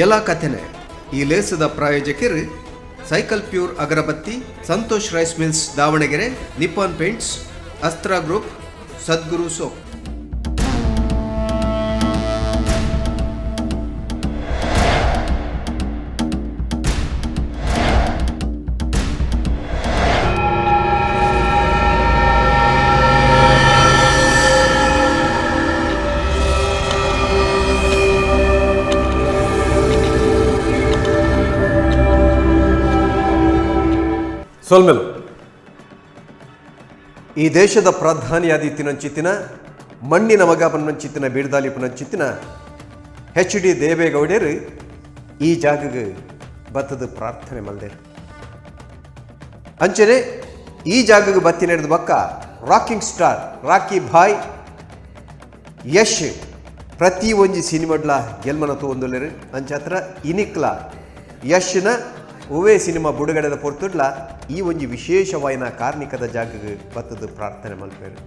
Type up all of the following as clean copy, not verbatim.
ಎಲಾ ಕಥೆನೆ ಈ ಲೇಸದ ಪ್ರಾಯೋಜಕರು cycle pure ಅಗರಬತ್ತಿ, Santosh rice mills Davanagere, Nippon paints, Astra group, Sadguru soap. ಸೊಲ್ಮೆಲು ಈ ದೇಶದ ಪ್ರಧಾನಿಯಾದಿತ್ತಿನಂಚಿತ್ತಿನ ಮಣ್ಣಿನ ಮಗ ಪನ್ನಂಚಿತ್ತಿನ ಬೀರ್ದಾಲಿ ಪನ್ನಂಚಿತ್ತಿನ ಎಚ್ ಡಿ ದೇವೇಗೌಡರು ಈ ಜಾಗಗೆ ಬತ್ತದ ಪ್ರಾರ್ಥನೆ ಮಲ್ದೇರು. ಅಂಚನೆ ಈ ಜಾಗಗೆ ಬತ್ತಿ ನಡೆದ ಬಕ್ಕ ರಾಕಿಂಗ್ ಸ್ಟಾರ್ ರಾಕಿ ಭಾಯ್ ಯಶ್ ಪ್ರತಿ ಒಂಜಿ ಸಿನಿಮಾಡ್ಲ ಗೆಲ್ಮನ ತೂವೊಂದುಲ್ಲೆರ್. ಅಂಚಾತ್ರ ಇನಿಕ್ಲ ಯಶ್ನ ಒವ್ವೇ ಸಿನಿಮಾ ಬುಡುಗಡೆದ ಪೊರ್ತುಡ್ಲ ಈ ಒಂಜಿ ವಿಶೇಷವಾಯಿನ ಕಾರ್ಣಿಕದ ಜಾಗಗ್ ಬತ್ತದ ಪ್ರಾರ್ಥನೆ ಮಲ್ಪೆರ್.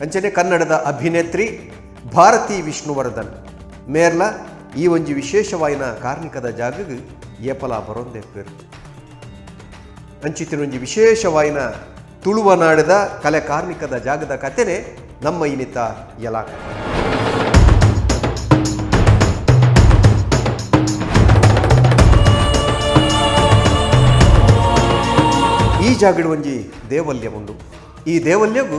ಅಂಚನೆ ಕನ್ನಡದ ಅಭಿನೇತ್ರಿ ಭಾರತಿ ವಿಷ್ಣುವರ್ಧನ್ ಮೇರ್ಲ ಈ ಒಂಜಿ ವಿಶೇಷವಾಯಿನ ಕಾರ್ಣಿಕದ ಜಾಗಗ್ ಏಪಲ ಬರೊಂದೆಪ್ಪೆರ್. ಅಂಚಿತಿನ ಒಂಜಿ ವಿಶೇಷವಾಯಿನ ತುಳುವನಾಡದ ಕಲೆ ಕಾರ್ಣಿಕದ ಜಾಗದ ಕತೆನೆ ನಮ್ಮ ಇನಿತ ಎಲಾ ಕತೆ. ಈ ಜಾಗಡ್ ಒಂಜಿ ದೇವಲ್ಯ ಉಂಡು. ಈ ದೇವಲ್ಯಗು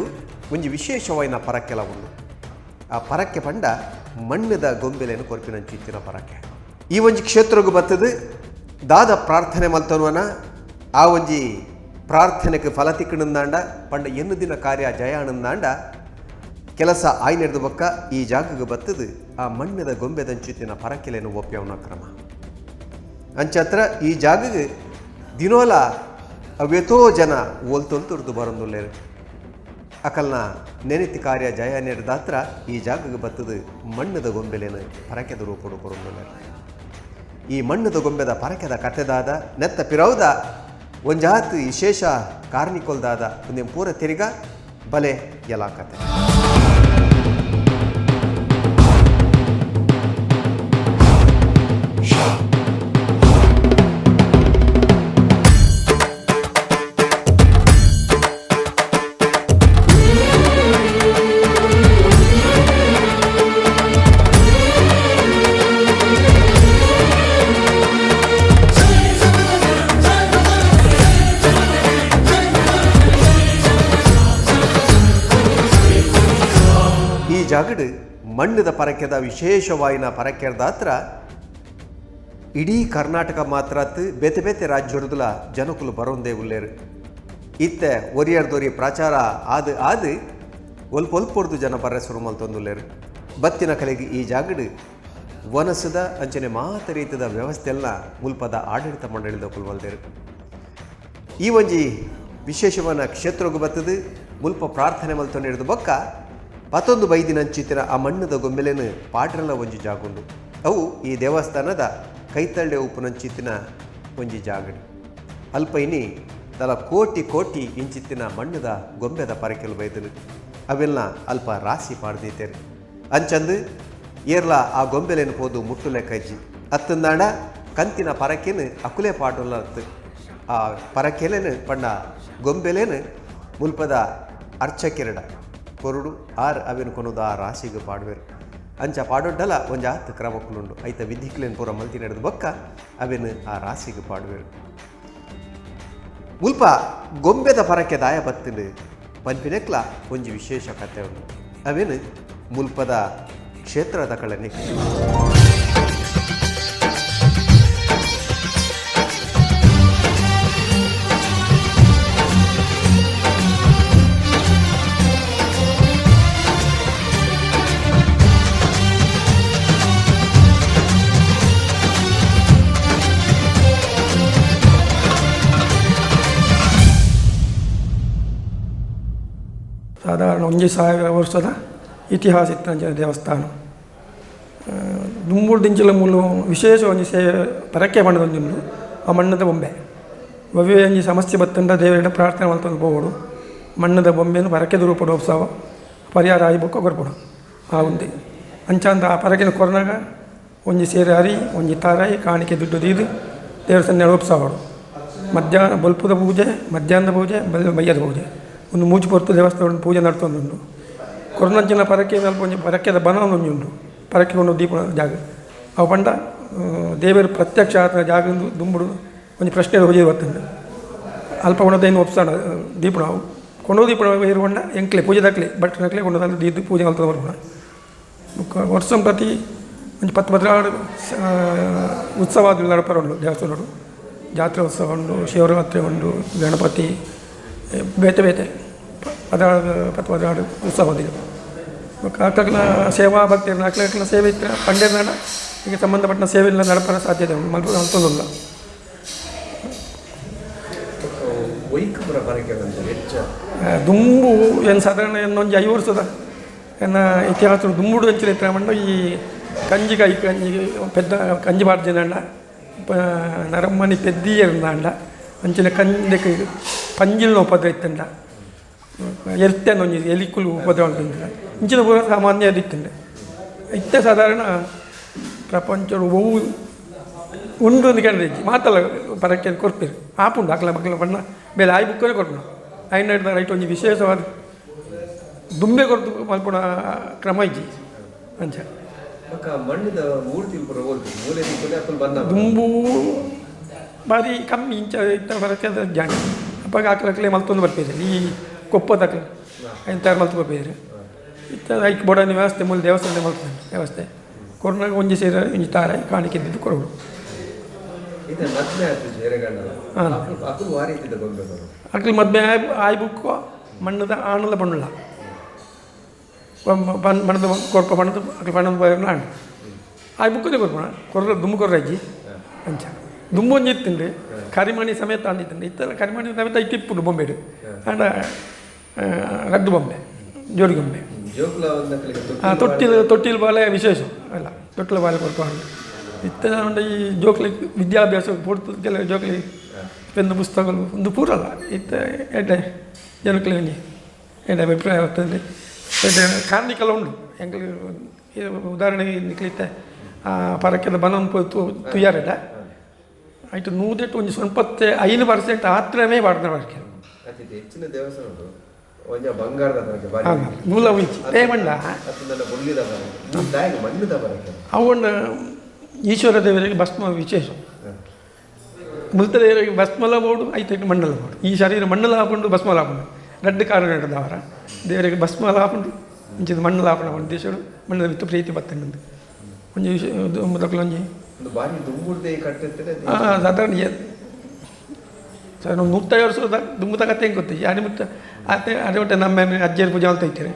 ಒಂಜಿ ವಿಶೇಷವಾಯಿನ ಪರಕ್ಕೆಲ ಉಂಡು. ಆ ಪರಕ್ಕೆ ಪಂಡ ಮಣ್ಣದ ಗೊಂಬೆಲೆನು ಕೊರ್ಪಿನಂಚಿತ್ತಿನ ಪರಕ್ಕೆ. ಈ ಒಂಜಿ ಕ್ಷೇತ್ರಗು ಬತ್ತದು ದಾದ ಪ್ರಾರ್ಥನೆ ಮಲ್ತನುವನ ಆ ಒಂಜಿ ಪ್ರಾರ್ಥನೆಗೆ ಫಲ ತಿಕ್ಕಣಂದಾಂಡ ಪಂಡ ಎನ್ನು ದಿನ ಕಾರ್ಯ ಜಯ ಅಣಂದಾಂಡ ಕೆಲಸ ಆಯ್ನೆಡ್ದು ಬಕ್ಕ ಈ ಜಾಗಕ್ಕೆ ಬತ್ತದು ಆ ಮಣ್ಣದ ಗೊಂಬೆದಂಚಿತ್ತಿನ ಪರಕೆಲೆನು ಒಪ್ಪ್ಯವನ ಕ್ರಮ. ಅಂಚತ್ರ ಈ ಜಾಗಗೆ ದಿನೋಲ ಅವೆತೋ ಜನ ಒಲ್ತೊಲ್ತುರ್ದು ಬರೊಂದುಲ್ಲೆರ್. ಅಕಲ್ನ ನೆನೆತಿ ಕಾರ್ಯ ಜಯ ನೆಡ್ದಾತ್ರ ಈ ಜಾಗಗೆ ಬತ್ತದು ಮಣ್ಣದ ಗೊಂಬೆಲೇನು ಪರಕೆದ ರೂಪಡು ಕೊರೊಂದುಲ್ಲೆರ್. ಈ ಮಣ್ಣದ ಗೊಂಬೆದ ಪರಕೆದ ಕತೆದಾದ ನೆತ್ತ ಪಿರೌದ ಒಂಜಾತ್ ವಿಶೇಷ ಕಾರ್ನಿಕೊಲ್ದಾದ ಒಂದೇನು ಪೂರ ತಿರುಗ ಬಲೆ ಎಲಾ ಕತೆ. ಈ ಜಾಗಡ್ ಮಣ್ಣದ ಪರಕೆದ ವಿಶೇಷವಾಯಿನ ಪರಕೆರ್ದಾತ್ರ ಇಡೀ ಕರ್ನಾಟಕ ಮಾತ್ರ ಬೇತೆ ಬೇತೆ ರಾಜ್ಯರ್ದುಲ ಜನಕುಲು ಬರೋಂದೇ ಉಲ್ಲೇರು. ಇತ್ತೆ ಒರಿಯರ್ದೊರಿ ಪ್ರಚಾರ ಆದ್ ಆದ್ ಒಲ್ಪ ಒಲ್ಪೊರ್ದು ಜನ ಬರ್ರೆ ಶುರು ಮಲ್ತೊಂದುಲ್ಲೇರು. ಬತ್ತಿನ ಕಲೆಗೆ ಈ ಜಾಗಡ್ ವನಸದ ಅಂಚನೆ ಮಾತ ರೀತಿದ ವ್ಯವಸ್ಥೆ ಎಲ್ಲ ಮುಲ್ಪದ ಆಡಳಿತ ಮಂಡಳಿದ ಕುಲ್ಮಲ್ದೇರು. ಈ ಒಂಜಿ ವಿಶೇಷವಾದ ಕ್ಷೇತ್ರಗು ಬತ್ತದು ಮುಲ್ಪ ಪ್ರಾರ್ಥನೆ ಮಲ್ತೊಂದು ಹಿಡಿದು ಬೊಕ್ಕ ಪತ್ತೊಂದು ಬೈದಿನಂಚಿತ್ತಿನ ಆ ಮಣ್ಣದ ಗೊಂಬೆಲೆನು ಪಾಡ್ರೆಲ ಒಂಜಿ ಜಾಗುಂಡು. ಅವು ಈ ದೇವಸ್ಥಾನದ ಕೈತಳ್ಳೆ ಉಪ್ಪುನಂಚಿತ್ತಿನ ಒಂಜಿ ಜಾಗಡಿ. ಅಲ್ಪ ಇನಿ ತಲ ಕೋಟಿ ಕೋಟಿ ಇಂಚಿತ್ತಿನ ಮಣ್ಣದ ಗೊಂಬೆದ ಪರಕೆಲು ಬೈದನು. ಅವೆಲ್ಲ ಅಲ್ಪ ರಾಸಿ ಪಾಡ್ದೀತೇರು. ಅಂಚಂದು ಏರ್ಲ ಆ ಗೊಂಬೆಲೆನು ಪೋದು ಮುಟ್ಟು ಲೆಕ್ಕಜ್ಜಿ ಅತ್ತಂದಾಂಡ ಕಂತಿನ ಪರಕೆನು ಅಕುಲೆ ಪಾಡೊಲ್ಲತ್ತು. ಆ ಪರಕೆಲೆನು ಪಂಡ ಗೊಂಬೆಲೇನು ಮುಲ್ಪದ ಅರ್ಚಕೆರಡ ಕೊರುಡು ಆರ್ ಅವೆನು ಕೊನೊದು ಆ ರಾಶಿಗೆ ಪಾಡುವೆರು. ಅಂಚ ಪಾಡೊಡ್ಡಲ ಒಂಜಾತ್ ಕ್ರಮಕ್ಕುಲುಂಡು. ಐತ ವಿಧಿಕ್ಲೇನು ಪೂರ ಮಲ್ತಿ ನಡೆದು ಬೊಕ್ಕ ಅವೆನು ಆ ರಾಶಿಗೆ ಪಾಡುವೆರು. ಮುಲ್ಪ ಗೊಂಬೆದ ಪರಕೆ ದಾಯ ಬತ್ತುಂಡು ಪನ್ಪಿನೆಕ್ಲ ಒಂಜಿ ವಿಶೇಷ ಕತೆ ಉಂಡು. ಅವೆನು ಮುಲ್ಪದ ಕ್ಷೇತ್ರದ ಕಳನೆ. ಸಾಧಾರಣ 1000 ವರ್ಷದ ಇತಿಹಾಸ ಇತ್ತಂಚಿನ ದೇವಸ್ಥಾನ. ದುಂಬುಡ್ದಿಂಚಿಲ ಮೂಲು ವಿಶೇಷ ಒಂಜಿ ಸೇವೆ ಪರಕೆ ಪಂಡದೊಂಜಿ ಉಂಡು. ಆ ಮಣ್ಣದ ಬೊಂಬೆ ಒವ್ವೇ ಒಂಜಿ ಸಮಸ್ಯೆ ಬತ್ತಂಡ ದೇವರ ಪ್ರಾರ್ಥನೆ ಮಲ್ತೊಂದು ಪೋವೊಡು. ಮಣ್ಣದ ಬೊಂಬೆನ್ ಪರಕೆದ ರೂಪಡ್ ಉತ್ಸವ ಪರಿಹಾರ ಆಯಿ ಬೊಕ್ಕ ಕೊರ್ಪುಡು. ಆ ಉಂದು ಅಂಚಾಂಡ ಆ ಪರಕೆನ್ ಕೊರ್ನಗ ಒಂಜಿ ಸೇರು ಅರಿ ಒಂಜಿ ತಾರಾಯಿ ಕಾಣಿಕೆ ದುಡ್ಡು ದೀದು ದೇವರ ಸನ್ನೆ ಒಪ್ಸಾವಡು ಮಧ್ಯಾಹ್ನ ಬೊಲ್ಪುದ ಪೂಜೆ ಮಧ್ಯಾಹ್ನದ ಪೂಜೆ ಬಯ್ಯದ ಪೂಜೆ ಒಂದು ಮೂಜಿ ಪೊರ್ತು ದೇವಸ್ಥಾನ ಪೂಜೆ ನಡ್ತೊಂದುಂಡು ಕೊರನಂಚಿನ ಪರಕೆ ಅಲ್ಪ ಒಂಜಿ ಪರಕೆದ ಬನ ಒಂಜಿ ಉಂಡು ಪರಕೆ ಕೊಂಡು ದೀಪ ಜಾಗ ಅವು ಪಂಡ ದೇವರು ಪ್ರತ್ಯಕ್ಷ ಆತನ ಜಾಗ ದುಂಬುಡು ಒಂಜಿ ಪ್ರಶ್ನೆ ಹೋಗಿ ಬರ್ತುಂಡು ಅಲ್ಪ ಕೊಣದೈನ್ ಒಪ್ಸಾಣ ದೀಪಣ ಕೊಂಡು ದೀಪಣ ಇರುವಂಡ ಎಂಕ್ಲೆ ಪೂಜೆ ದಾಕ್ಲೆ ಭಟ್ರನಕ್ಲೆ ಕೊಂಡು ದೀದ್ದು ಪೂಜೆ ಮಲ್ತೊಂದು ಬರ್ಪುನ ಬೊಕ್ಕ ವರ್ಷಂ ಪ್ರತಿ ಒಂಜಿ ಪತ್ತು ಪದ್ರಾಡು ಉತ್ಸವ ನಡಪರ ಉಂಡು ದೇವಸ್ಥಾನಡು ಜಾತ್ರೆ ಉತ್ಸವ ಉಂಡು ಶಿವರಾತ್ರಿ ಉಂಡು ಗಣಪತಿ ಬೇತೆ ಬೇತೆ ಪದ್ರಾಡು ಪತ್ತು ಪದ್ರಾಡು ಉತ್ಸವ ಬೊಕ್ಕ ಅಕ್ಲಕ್ಲ ಸೇವಾ ಭಕ್ತಿ ಅಕ್ಲಕ್ಲ ಸೇವೆ ಇತ್ತು ಪಂಡೆರ್ನಾಡ ಈಗ ಸಂಬಂಧಪಟ್ಟ ಸೇವೆ ಎಲ್ಲ ನಡಪರ ಸಾಧ್ಯತೆ ಉಂಡು ಮಲ್ಪ ಮಲ್ತೊಂದುಲ್ಲ. ಒಯ್ಕುಪುರ ಪರಕೆ ಹೆಚ್ಚ ದುಂಬು ಏನು ಸಾಧಾರಣ ಏನೊಂಜಿ 5 ವರ್ಷದ ಎನ್ನ ಇತಿಹಾಸ ದುಂಬುಡು ಅಂಚಿನ ಇತ್ತಿನ ಪಂಡ ಈ ಕಂಜಿ ಕೈ ಕಂಜಿ ಪೆದ್ದ ಕಂಜಿ ಪಾಡ್ದಿನಂಡ ನರಮನಿ ಪೆದ್ದಿಯರ್ನಾಂಡ ಅಂಚಿನ ಕಂಜಕ್ಕೆ ಪಂಜಿಲ್ನ ಉಪದ್ರ ಇತ್ತಂಡ ಎರ್ತೇನ ಒಂಜಿ ಎಲಿಕುಲು ಉಪದ್ರ ಉಂಟು ಇಂಚಿನ ಪೂರ ಸಾಮಾನ್ಯ ಇತ್ತಂಡೆ ಇತ್ತೆ ಸಾಧಾರಣ ಪ್ರಪಂಚಡು ಒವು ಉಂಡು ಅಂದ್ ಕೇಂದ್ರ ಇಜ್ಜಿ ಮಾತಲ್ಲ ಪರಕೆ ಕೊರ್ಪೆರ್ ಆಪುಂಡು ಅಕ್ಲ ಮಕ್ಲ ಬಣ್ಣ ಬೇಲೆ ಆಯಿ ಬುಕ್ಕನೆ ಕೊರ್ಪುಂಡು ಐನ ರೈಟ್ ಒಂಜಿ ವಿಶೇಷವಾದ ದುಂಬೆ ಕೊರ್ದು ಮಲ್ಪುನ ಕ್ರಮ ಇಜ್ಜಿ ಅಂಚ ಬೊಕ್ಕ ಮಣ್ಣಿದ ಮೂರ್ತಿ ಪೂರ ಓಲ್ತು ಮೂಲೆ ದಿಕ್ಕುನೆ ಅಕುಲು ಬನ್ನ ದುಂಬು ಬಾರಿ ಕಮ್ಮಿ ಇಂಚ ಇತ್ತ ಪರಕೆ ಜಾಗ ಅಪ್ಪಗ ಅಕ್ಲಕ್ಲೆ ಮಲ್ತೊಂದು ಬರ್ಪಿದ್ರು ಈ ಕೊಪ್ಪದಕ್ಲೆ ಐನ್ ತಯಾರು ಮಲ್ತು ಬರ್ಪಿದ್ರು ಇತ್ತ ಐಕ್ ಬೋಡಾನಿ ವ್ಯವಸ್ಥೆ ಮೂಲ ದೇವಸ್ಥಾನ ಮಲ್ತೊಂದು ವ್ಯವಸ್ಥೆ ಕೊರ್ನಾಗ ಒಂಜಿ ಸೇರ ಒಂಜಿ ತಾರೆ ಕಾಣಿಕೆ ಇದ್ದಿದ್ದು ಕೊರಡು ಇತ್ತೆ ಮದ್ಮೆ ಆತು ಜೇರೆಗಣ್ಣ ಹಾಂ. ಅಕುಲು ವಾರಿ ಇತ್ತಿದ್ದ ಗೊಂಬೆ ಬರು ಅಕ್ಲು ಮದ್ಮೆ ಆಯ್ ಬುಕ್ಕೋ ಮಣ್ಣದ ಆಣದ ಪಣ್ಣುಲ್ಲ ಮಣ್ಣದ ಕೊರ್ಪ ಪಣ್ಣದ ಅಕ್ಲು ಪಣ್ಣದ ಪೋಯರ್ನ ಆಂಡ್ ಆಯ್ ಬುಕ್ಕನೆ ಕೊರ್ಪುಣ ಕೊರ್ರ ದುಂಬು ಕೊರ್ರ ಅಜ್ಜಿ ಅಂಚ ದುಂಬು ಒಂಜಿ ಇತ್ತುಂಡು ಕರಿಮಣಿ ಸಮೇತ ಅಂದಿತ್ತುಂಡು ಇತ್ತಲ್ಲ ಕರಿಮಣಿ ಸಮೇತ ಇತ್ತಿಪ್ಪುಂಡು ಬೊಂಬೆಡು ಆಂಡ ರಡ್ಡು ಬೊಂಬೆ ಜೋಡಿ ಗೊಂಬೆ ಜೋಕುಲ ಒಂದಕ್ಲಿಗೆ ತೊಟ್ಟಿಲು ತೊಟ್ಟಿಲು ಬಾಲೆ ವಿಶೇಷ ಅಲ್ಲ ತೊಟ್ಟಿಲು ಬಾಲೆ ಕೊರ್ಪುಂಡು ಇತ್ತ ಉಂಡು ಈ ಜೋಕ್ಲಿಗೆ ವಿದ್ಯಾಭ್ಯಾಸ ಪೊರ್ತು ಕೆಲವು ಜೋಕ್ಲಿ ಪೆನ್ನು ಪುಸ್ತಕಗಳು ಒಂದು ಪೂರಲ್ಲ ಇತ್ತ ಎಡ್ಡೆ ಜನಕ್ಲೆ ಒಂಜಿ ಎಡ್ಡೆ ಅಭಿಪ್ರಾಯ ಬರ್ತದೆ ಎಡ್ಡೆ ಕಾರ್ಣಿಕಲ ಉಂಡು ಎಂಕ್ಲು ಉದಾಹರಣೆ ನಿಕ್ಲಿತ್ತೆ ಪರಕೆದ ಬನನ್ ಪೋಯಿ ತುಯ್ಯಾರೆಡ ಐಟ್ ನೂದೆಟ್ ಒಂಜಿ 95% ಆತ್ರನೇ ಪಾಡ್ದ ಪರಕೆ ಅತಿಥಿ ಹೆಚ್ಚಿನ ದೇವಸ್ಥಾನ ಉಂಟು ಒಂಜ ಬಂಗಾರದ ಪರಕೆ ಬಾರಿ ಮೂಲ ಉಂಚಿ ತೇಮಂಡ ಅತ್ತಂದಲ್ಲ ಬೊಳ್ಳಿದ ಪರಕೆ ದಾಯಗ ಮಣ್ಣುದ ಪರಕೆ ಅವು ಈಶ್ವರ ದೇವರಿಗೆ ಭಸ್ಮ ವಿಶೇಷ ಮುಲ್ತ ದೇವರಿಗೆ ಭಸ್ಮಲ ಬೋಡು ಐತೆ ಮಣ್ಣಲ ಬೋಡು ಈ ಶರೀರ ಮಣ್ಣಲ ಹಾಕೊಂಡು ಭಸ್ಮಲ ಹಾಕೊಂಡು ರಡ್ಡು ಕಾರಣ ಅವರ ದೇವರಿಗೆ ಭಸ್ಮಲ ಹಾಕೊಂಡು ಇಂಚಿದ ಮಣ್ಣಲ ಹಾಕೊಂಡು ದೇಶಡು ಮಣ್ಣದ ಬಿತ್ತು ಪ್ರೀತಿ ಬತ್ತಂಡು ಒಂಜಿ ಮೊದಲು ಒಂಜಿ ಒಂದು ಬಾರಿ ದುಂಬುಡ್ದೆ ಕಟ್ಟುತ್ತದೆ ಸಾಧಾರಣ ಸರ್ 150 ವರ್ಷದ ದುಂಬುದ ಕತೆ ಹೆಂಗೆ ಗೊತ್ತು ಯಾರು ಮುತ್ತ ಆತೆ ಅದೇ ಒಟ್ಟೆ ನಮ್ಮ ಅಜ್ಜಿಯರು ಪೂಜೆ ಅಂತ ಇರ್ತಾರೆ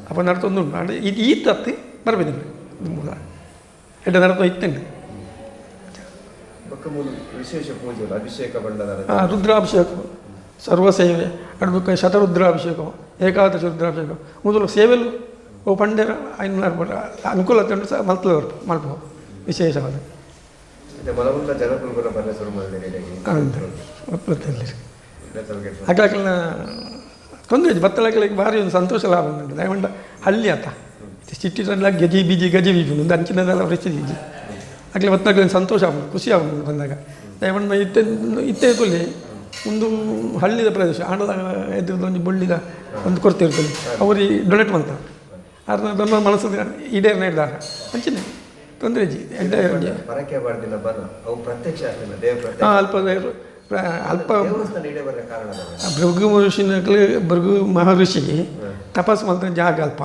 ಅಪ್ಪ ನಡ್ತೊಂದು ಉಂಟು ಅಂದ್ರೆ ಇದು ಈ ತತ್ತಿ ಬರಬೇಕು ದುಂಬುದ ಎಡ್ಡೆ ನಡ್ತು ಇತ್ತಂಡು ಬೊಕ್ಕ ಮೂಲು ವಿಶೇಷ ಪೂಜೆ ಅಭಿಷೇಕ ಬಂಡದ ರುದ್ರಾಭಿಷೇಕ ಸರ್ವಸೇವೆ ಅಡ್ಬುಕ್ಕ ಶತರುದ್ರಾಭಿಷೇಕ ಏಕಾದಶ ರುದ್ರಾಭಿಷೇಕ ಮೊದಲು ಸೇವೆಲು ಓ ಪಂಡೆರ ಐನೂರು ಅನುಕೂಲ ಸಹ ಮಲ್ತಲು ಮಲ್ಪ ವಿಶೇಷವಾದ ಮಲಗುಂಡ ಜನಕುಲು ಕೂಡ ಬರಲೆ ಶುರು ಮಾಡಿದೆ ಅಕ್ಲಕ್ಲನ ತೊಂದರೆ ಬತ್ತಲಕ್ಲಿಗೆ ಭಾರಿ ಒಂದು ಸಂತೋಷ ಲಾಭ ಉಂಟು ದಯಮಂಡ ಹಳ್ಳಿ ಆತ ಸಿಟಿ ಗಜಿ ಬಿಜಿ ಗಜಿ ಬಿಜಿ ಒಂದು ಅಂಚಿನದೆಲ್ಲ ಪರಿಸ್ಥಿತಿ ಇಜ್ಜಿ ಅಕ್ಲೆ ಬತ್ತಲಕ್ಲೆ ಸಂತೋಷ ಆಗುಂಡು ಖುಷಿ ಆಗುಂಡು ಬಂದಾಗ ದಯಮಂಡ ಇತ್ತೆ ಇತ್ತೆ ತುಲಿ ಒಂದು ಹಳ್ಳಿದ ಪ್ರದೇಶ ಆಂಡದ ಎದುರು ಒಂಜಿ ಬೊಳ್ಳಿದ ಒಂದು ಕೊರತೆ ಇರ್ತದೆ ಅವ್ರಿಗೆ ಡೊನೇಟ್ ಮಾಡ್ತಾರೆ ಅರ್ಧ ದೊಡ್ಡ ಮನಸ್ಸು ಈಡೇರ್ನ ಹಿಡ್ದಾಗ ಅಂಚಿನ ತೊಂದರೆ ಇಜ್ಜಿ ಎಡ್ಡೆ ಒಂಜಿ ಪರಕೆ ಬಾರ್ದಿನ ಬನ ಅವು ಪ್ರತ್ಯಕ್ಷ ಆಗ್ತದೆ ದೇವ ಪ್ರತ್ಯಕ್ಷ ಅಲ್ಪ ಅಲ್ಪ ದೇವಸ್ಥಾನ ಈಡೇ ಬರ ಕಾರಣ ಭೃಗು ಮಹರ್ಷಿನಕ್ಲೆ ಭೃಗು ಮಹರ್ಷಿ ತಪಸ್ ಮಲ್ತ ಜಾಗ ಅಲ್ಪ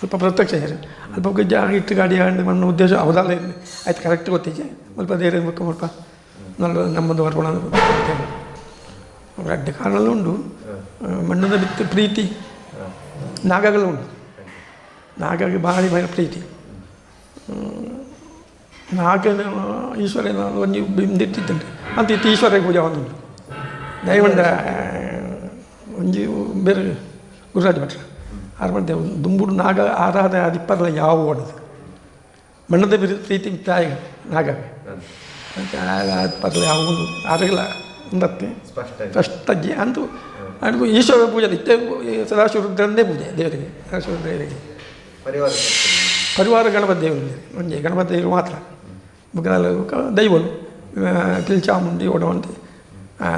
ಅಲ್ಪ ಪ್ರತ್ಯಕ್ಷ ಇರು ಅಲ್ಪ ಜಾಗ ಇಟ್ಟು ಗಾಡಿ ಆಂಡ್ ಮಣ್ಣು ಉದ್ದೇಶ ಅವದಾಲ ಆಯ್ತು ಕರೆಕ್ಟ್ ಗೊತ್ತಿಜ್ಜೆ ಅಲ್ಪ ದೇರ ಮುಖ ಮುಲ್ಪ ನಲ್ಲ ನಮ್ಮದು ಅರ್ಪಣ ರಡ್ಡೆ ಕಾರಣಲ್ಲ ಉಂಡು ಮಣ್ಣದ ಬಿತ್ತು ಪ್ರೀತಿ ನಾಗಗಳು ಉಂಟು ನಾಗಾಗಿ ಭಾರಿ ಭಾರಿ ಪ್ರೀತಿ ನಾಗನ ಈಶ್ವರನ ಒಂಜಿ ಬಿಂದಿಟ್ಟಿದ್ದಂಟೆ ಅಂತ ಇತ್ತು ಈಶ್ವರ ಪೂಜೆ ಒಂದುಂಟು ದಯವಂಡ ಒಂಜಿ ಬೇರೆ ಗುರುರಾಜ ಭಟ್ರ ಆರು ಮಂದಿ ದುಂಬುಡು ನಾಗ ಆರಾಧನೆ ಅದಿಪ್ಪರ್ಲ ಯಾವ ಓಡದು ಮಣ್ಣದ ಪ್ರೀತಿ ತಾಯಿ ನಾಗ ಪರ್ಲ ಯಾವ ಆರಗಲ ಒಂದತ್ತೆ ಸ್ಪಷ್ಟ ಸ್ಪಷ್ಟ ಅಂತೂ ಅದು ಈಶ್ವರ ಪೂಜೆ ನಿತ್ಯ ಸದಾಶಿವ ರುದ್ರನ್ನೇ ಪೂಜೆ ದೇವರಿಗೆ ಸದಾಶಿವ ದೇವರಿಗೆ ಪರಿವಾರ ಪರಿವಾರ ಗಣಪತಿ ದೇವರು ಒಂಜಿ ಗಣಪತಿ ದೇವರು ಮಾತ್ರ. ಬುಕ್ಕನಾಲ್ ದೈವಲು ಕಿಲ್ಚಾಮುಂಡಿ ಓಡವಂತೆ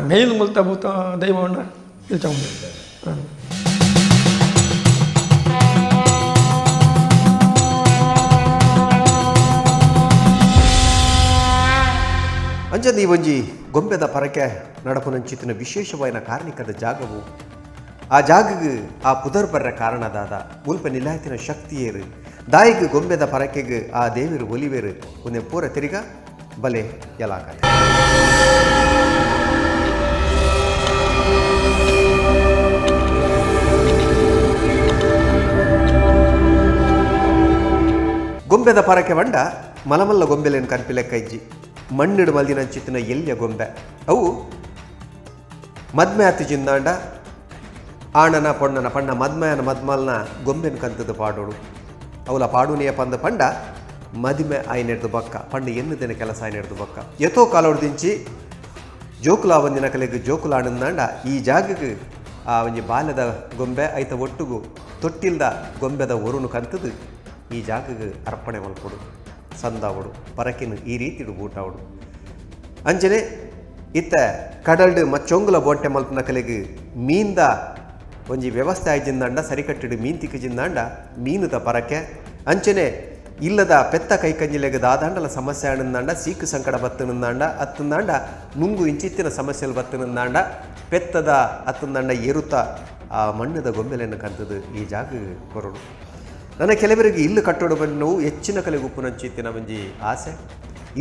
ಮೇನ್ ಮುಲ್ತ ಭೂತ ದೈವಣ್ಣ ಕಿಲ್ಚಾಮುಂಡಿ. ಅಂಚಂದು ಈ ಒಂಜಿ ಗೊಂಬೆದ ಪರಕೆ ನಡಪುನಂಚಿತ್ತಿನ ವಿಶೇಷವಾಯಿನ ಕಾರ್ಣಿಕದ ಜಾಗವು ಆ ಜಾಗಗ್ ಆ ಪುದರ್ ಬರ್ರ ಕಾರಣದಾದ ಮುಲ್ಪ ನಿಲಾಯತಿನ ಶಕ್ತಿಯೇರು ದಾಯಿಗ್ ಗೊಂಬೆದ ಪರಕೆಗ್ ಆ ದೇವರು ಒಲಿವೇರು ಒಂದೆ ಪೂರ ತಿರಿಗ ಬಲೆ ಎಲಾಕತೆ. ಗೊಂಬೆದ ಪರಕೆ ಬಂಡ ಮಲಮಲ್ಲ ಗೊಂಬೆಲೇನು ಕನ್ಪಿಲೆಕ್ಕ ಇಜ್ಜಿ ಮಣ್ಣಿಡು ಮಲ್ದಿನಂಚಿತ್ತಿನ ಎಲ್ಯ ಗೊಂಬೆ ಅವು ಮದ್ಮೆ ಆತಿ ಜಿಂದಾಂಡ ಆಣನ ಪೊಣ್ಣನ ಪಣ್ಣ ಮದ್ಮಯನ ಮದ್ಮಲ್ನ ಗೊಂಬೆನ ಕಂತದ ಪಾಡೋಡು ಅವಲ ಪಾಡುನಿಯ ಪಂದ ಪಂಡ ಮದಿಮೆ ಆಯ್ನೆಡ್ದು ಬಕ್ಕ ಪಂಡ ಎನ್ನುದಿನ ಕೆಲಸ ಆಯ್ನೆಡ್ದು ಬಕ್ಕ ಎತೋ ಕಾಲೋಡ್ದಿಂಚಿ ಜೋಕುಲ ಒಂದಿನ ಕಲೆಗ್ ಜೋಕುಲ ಆಣಂದಾಂಡ ಈ ಜಾಗಕ್ಕೆ ಆ ಒಂಜಿ ಬಾಲ್ಯದ ಗೊಂಬೆ ಐತ ಒಟ್ಟುಗು ತೊಟ್ಟಿಲ್ದ ಗೊಂಬೆದ ಒರುನು ಕಂತದು ಈ ಜಾಗಕ್ಕೆ ಅರ್ಪಣೆ ಮಲ್ಪೊಡು ಸಂದಾವಡು ಪರಕಿನ ಈ ರೀತಿಡು ಬೂಟಾವಡು. ಅಂಚನೆ ಇತ್ತ ಕಡಲ್ಡು ಮಚ್ಚೊಂಗುಲ ಬೋಂಟೆ ಮಲ್ಪನ ಕಲೆಗ್ ಮೀನ್ದ ಒಂಜಿ ವ್ಯವಸ್ಥೆ ಆಯ್ಜಿಂದಾಂಡ ಸರಿಕಟ್ಟಿಡು ಮೀನ್ ತಿಕ್ಕಿಜಿಂದಾಂಡ ಮೀನುದ ಪರಕೆ ಅಂಚನೆ ಇಲ್ಲದ ಪೆತ್ತ ಕೈಕಂಜಿಲೆಗ್ ದಾದಾಂಡಲ ಸಮಸ್ಯೆ ಆಣಂದಾಂಡ ಸೀಕು ಸಂಕಟ ಬತ್ತನಂದಾಂಡ ಅತ್ತಂದಾಂಡ ನುಂಗು ಇಂಚಿತ್ತಿನ ಸಮಸ್ಯೆಲು ಬತ್ತನಂದಾಂಡ ಪೆತ್ತದ ಅತ್ತಂದಾಂಡ ಏರುತ್ತ ಆ ಮಣ್ಣದ ಗೊಂಬೆಲೆಯನ್ನು ಕಂತದು ಈ ಜಾಗ ಕೊರಡು. ನನ್ನ ಕೆಲವರಿಗೆ ಇಲ್ಲು ಕಟ್ಟೋಡು ಬನ್ನು ಹೆಚ್ಚಿನ ಕಲೆಗೆ ಉಪ್ಪುನಂಚಿತ್ತಿನ ಒಂಜಿ ಆಸೆ